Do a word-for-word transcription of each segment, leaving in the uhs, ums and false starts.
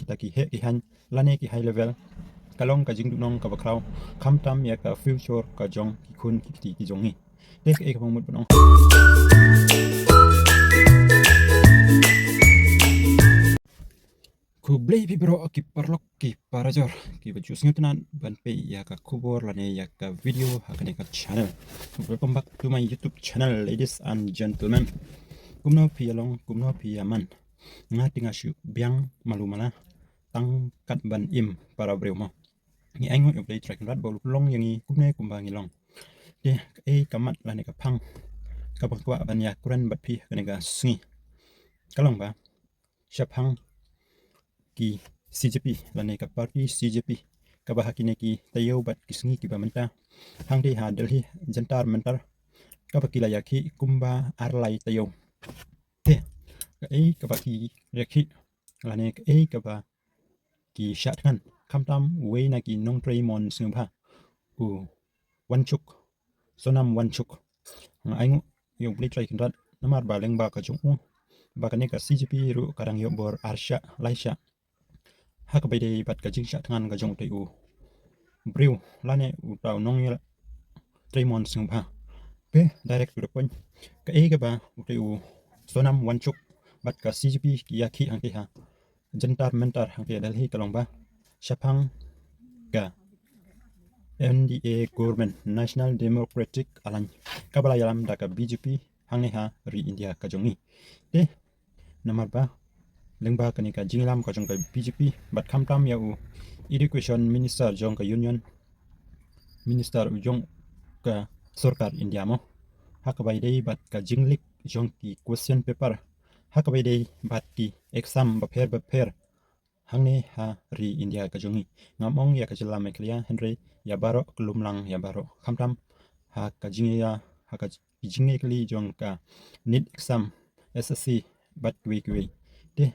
kita ki heh ki haiñ lane ki high level, ka long ka jingduhnong kaba khraw, khamtam ïa ka future ka jong ki khun ki kti ki jong ngi. Te kaei kaba mut ban ong. Khublei phi baroh ki paralok ki parajor kiba ju sngewtynnat ban peit ïa ka khubor lane ïa ka video ha kane ka channel. Welcome back to my YouTube channel, ladies and gentlemen. Kumno phi ïa long, kumno phi ïa man? Nga te nga shu biang malu mala tang kat ban im para briew mo. Ngi ainguh ïa U Blei Trai Kynrad ba u long ïa ngi kumne kumba ngi long. Te kaei ka mat lane ka phang kaba nga kwah ban ïa kren bad phi ha kane ka sngi ka long ba shaphang ki C J P lane ka party C J P, kaba ha kine ki taïew bad ki sngi kiba mynta, hangtei ha Delhi Jantar Mantar, kaba ki la ïakhih kumba ar lai taïew. Te kaei kaba ki ïakhih lane kaei kaba ki shah thngan, khamtam uwei na ki nongtrei mon sngewbha, u Wangchuk, Sonam Wangchuk. Nga ainguh ïa U Blei Trai Kynrad namar ba lyngba ka jong u ba kane ka C J P ruh ka dang ïoh bor ar shah lai shah ha kaba ïadei bad ka jingshah thngan ka jong utei u briew lane uta u nongïatrei mon sngewbha. Te direct to the point, kaei kaba utei u Sonam Wangchuk bad ka C J P ki ïakhih hangtei ha Jantar Mantar hangtei ha Delhi ka long ba shaphang ka N D A government, National Democratic Alliance, kaba la ïalam da ka B J P hangne ha ri India ka jong ngi. Te namar ba lyngba kane ka jingïalam ka jong ka B J P bad khamtam ïa u Education Minister jong ka Union Minister u jong ka sorkar India mo, ha kaba ïadei bad ka jingleak jong ki question paper ha kaba ïadei bad ki exam bapher bapher hangne ha ri India ka jong ngi. Ngam ong ïa ka jylla Meghalaya hynrei ïa baroh ka lumlang ïa baroh, khamtam ha ka jingïa, ha ka jingïakylli jong ka NEET exam, S S C bad kiwei kiwei. Te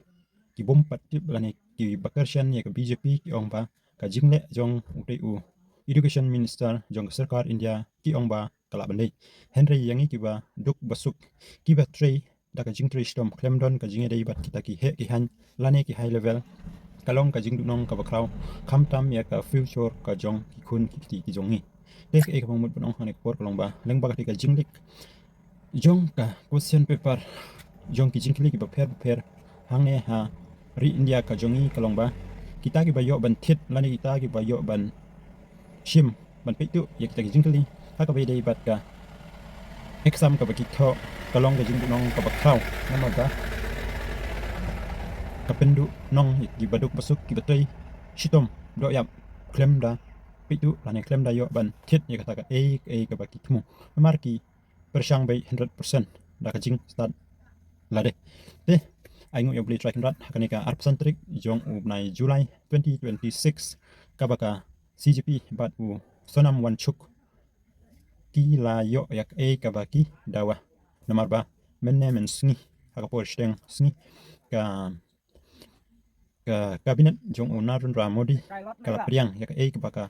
ki bym pat tip lane kiba kyrshan ïa ka B J P ki ong ba ka jingleh jong utei u Education Minister jong ka sorkar India ki ong ba ka lah ban dei. Hynrei ïa ngi kiba duk ba suk, kiba trei da ka jingtrei shitom khlem don ka jingïadei bad kita ki heh ki haiñ lane ki high level, ka long ka jingduhnong kaba khraw, khamtam ïa ka future ka jong ki khun ki kti ki jong ngi. Te kaei kaba mut ban ong ha kane ka por ka long ba lyngba katei ka jingleak jong ka question paper jong ki jingkylli kiba pher bapher hangne ha ri India ka jong ngi ka long ba kita kiba ïoh ban thied lane kita kiba ïoh ban shim ban peit tuh ïa kita ki jingkylli ha kaba ïadei bad ka exam kaba ki thoh, ka long ka jingduhnong kaba khraw namar ba ka pynduhnong ïa kiba duk ba suk, kiba trei shitom doh ïap khlem da peit tuh lane khlem da ïoh ban thied ïa kata kaei kaei kaba ki thmu. Namar ki pyrshang bei hundred percent da ka jingstad lade. Te ainguh ïa U Blei Trai Kynrad, ha kane ka arphew san tarik jong u bnai July twenty twenty-six, kaba ka C J P bad u Sonam Wangchuk ki la ïoh ïa kaei kaba ki dawa. Namar ba mynne mynsngi, ha ka por shiteng sngi, ka, ka cabinet jong u Narendra Modi ka la pdiang ïa kaei kaba ka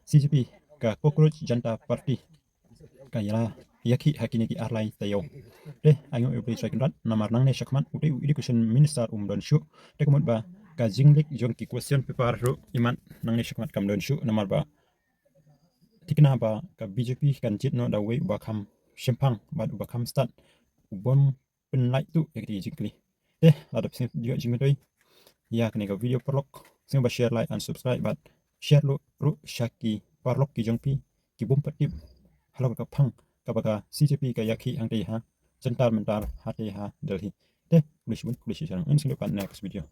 C J P, ka Cockroach Janta Party, ka ïa la ïakhih ha kine ki ar lai taïew. Te ainguh ïa U Blei Trai Kynrad, namar nangne shakhmat utei u Education Minister um don shuh. Te ka mut ba ka jingleak jong ki question paper ruh imat nangne shakhmat kam don shuh, namar ba thikna ba ka B J P kan jied noh da uwei uba kham shemphang bad uba kham stad, u bym pynlait tuh ïa kata ka jingkylli. Te lada phi sngew ïoh jingmyntoi ïa kane ka video paralok, sngewbha share, like and subscribe bad share ruh, ruh sha ki paralok ki jong phi ki bym pat tip halor ka phang kaba ka C J P ka ïakhih hangtei ha Jantar Mantar hatei ha Delhi. Te khublei shibun, khublei shisha, ngin sa ïakynduh pat next video.